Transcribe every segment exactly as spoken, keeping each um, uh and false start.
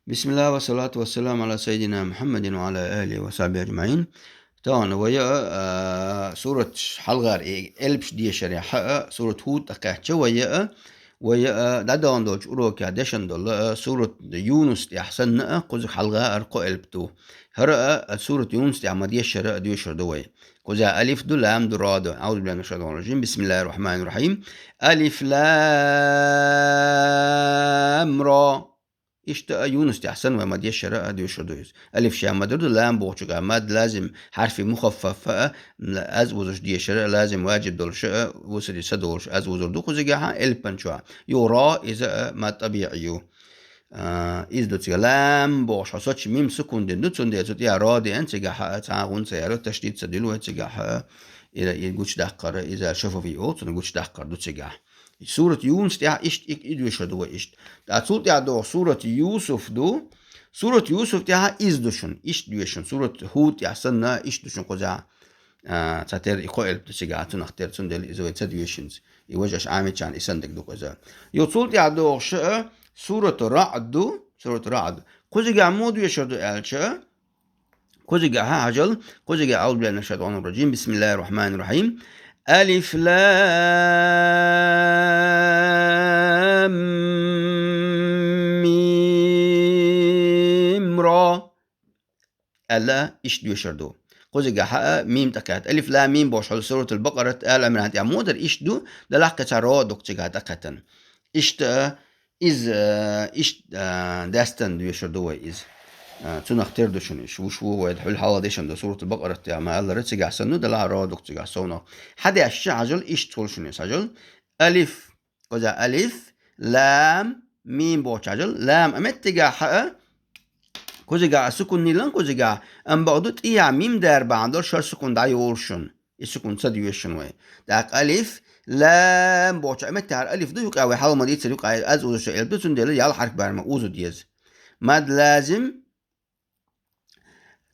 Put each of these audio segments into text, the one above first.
بسم الله والصلاة والسلام على سيدنا محمد وعلى آله وصحبه أجمعين. Тахана вай, а, сурат хьалхара, э, элпаш дешар хьа, сурат Худ тӀакхаьчча вай, а, вай, а, дӀадахана долчу урокехь дешна долу, а, сурат Юнус тӀехь санна, а, кхуза хьалха ара кхо элп ду. ХӀара, а, сурат Юнус тӀехь ма дешара а доьшур ду вай. Кхуза алиф ду, лам ду, ро ду. أعوذ بالله من الشيطان الرجيم. بسم الله الرحمن الرحيم. ألف لام را. Иштта а Юнус тӀехь санна вай ма дешара а доьшур ду иза. Алиф ша ма дар ду, лам бохучуьнга мад лазим хьарфи мухаффаф а, аз узуш дешара а, лазим важиб долуш а, вусари са долуш аз узур ду кхузигахьа, элпан чохь. Ю ро, иза а мад табиъи ю. А, иза ду цига лам бохуш, хьо соцу мим сукун дина ду, цундела цу тӀехь ро деана цигахьа, цхьа а гӀунна ца яьлла, ташдид ца дуьллу вай цигахьа, ира, и гучудаккхара, иза шафави олу, цунна гучудаккхар ду цигахь. Сурат Юнус тӀехь иштта и, и доьшур ду вай иштта. ТӀаккха цул тӀехь догӀу сурат Юсуф ду. Сурат Юсуф тӀехь иза ду шуна, иштта доьшуш. Сурат Худ тӀехь санна, иштта ду шуна кхузахь. А, цхьа тера и кхо элп ду цигахь, цунах тера, цундела иза вай ца доьшуш. И важа аша Ӏамичарна и санна дерг ду кхуза. Йо, цул тӀехь догӀуш а, сурат Раъд ду, сурат Раъд. Кхузигахь муха доьшур ду аьлча, кхузигахьа хьажал, кхузигахьа, أعوذ بالله من الشيطان الرجيم. بسم الله الرحمن الرحيم. ألف لام ميم را. Аьлла, иштта доьшур ду. Кхузигахьа а мим тӀакхаьчча. Алиф лам мим бохуш хьал Суратул Бакъарат, Ала Ӏимран тӀехь муха дара, иштта ду, делахь кхин цхьа ро ду кхузигахь тӀакхаьчна. Иштта а, иза, а, иштта, а, даьстина доьшур ду вай иза. А, цунах тера ду шуна иштта. Вуш ву вай хьуьлла хьалха дешна ду Суратул Бакъарат тӀехь ма аллара, цигахь санна ду, делахь ро ду кхузигахь совнах. Хьадешча хьажал, иштта хуьлу шуна иза хьажал. Алиф, кхуза алиф, лам, мим бохучу хьажал. Лам а меттигахь а, кхузигахь а сукун йиллина кхузигахь, амма бакъду тӀехьа мим дара бахьана долуш хӀара сукун дӀайолуш шуна. И сукун ца доьшу шуна вай. ТӀаккха алиф, лам бохучу а меттехь хӀара алиф ду, юкъа вай хьалха ма дийцира, юкъа аз узуш элп ду, цундела ял хьарф барма узу деза. Мад лазим,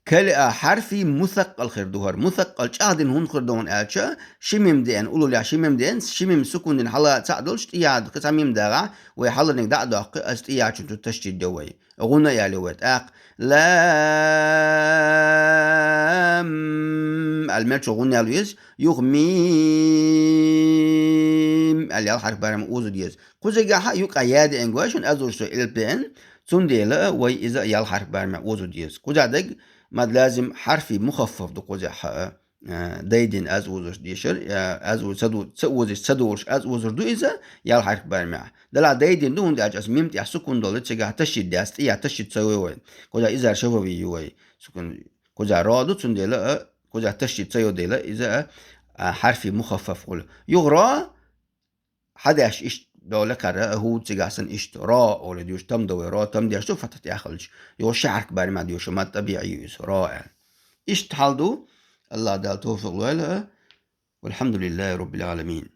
кали а хьарфи мусаккъал хир ду хӀара. Мусаккъал чӀагӀдина хӀунда хир ду хьуна аьлча, ши мим деана, уллехь ши мим деана, ши мим сукун дина хьала цхьаъ долуш, тӀехьа кхин цхьа мим дагӀахь, вай хьалхарниг дӀа а доккхи, аса тӀехьачун чу ташдид до вай. ГӀунна ял ю вай. ТӀаккха лам аьлла мел чу гӀунна ял ю иза, юха мим аьлла ял хьарф барма узу деза. Кхузигахьа юкъа я деана гой шуна, аз уьш со элп деана, цундела вай иза ял хьарф барма узу деза. Кхуза дерг мад лазим хьарфи мухаффаф ду кхузахьа а. Э, дайдина аз узуш дешар, э, аз уз ца ду-, ца узуш, ца долуш аз узур ду иза, ял хьарф бармехь. Делахь дайдина ду, хӀунда аьлча аса мим тӀехь сукун долу цигахь ташдид дац, тӀехьа ташдид ца йой вай. Кхуза иза шафави ю вай. Сукун, кхуза ро ду, цундела а, кхуза ташдид ца йо дела, иза а, а, хьарфи мухаффаф хуьлу. Юха ро, хьадеш иштта долу кхара, а, хӀу цигахь санна иштта, ро олу доьшу, там до вай, ро там деш ду, фатхьа тӀехь хилча. Юха ши хьарф бармехь доьшу, мад табиъи ю иза, ро аьлла. Иштта хьал ду, Аллах Дала тавфикъ лойла а. والحمد لله رب العالمين.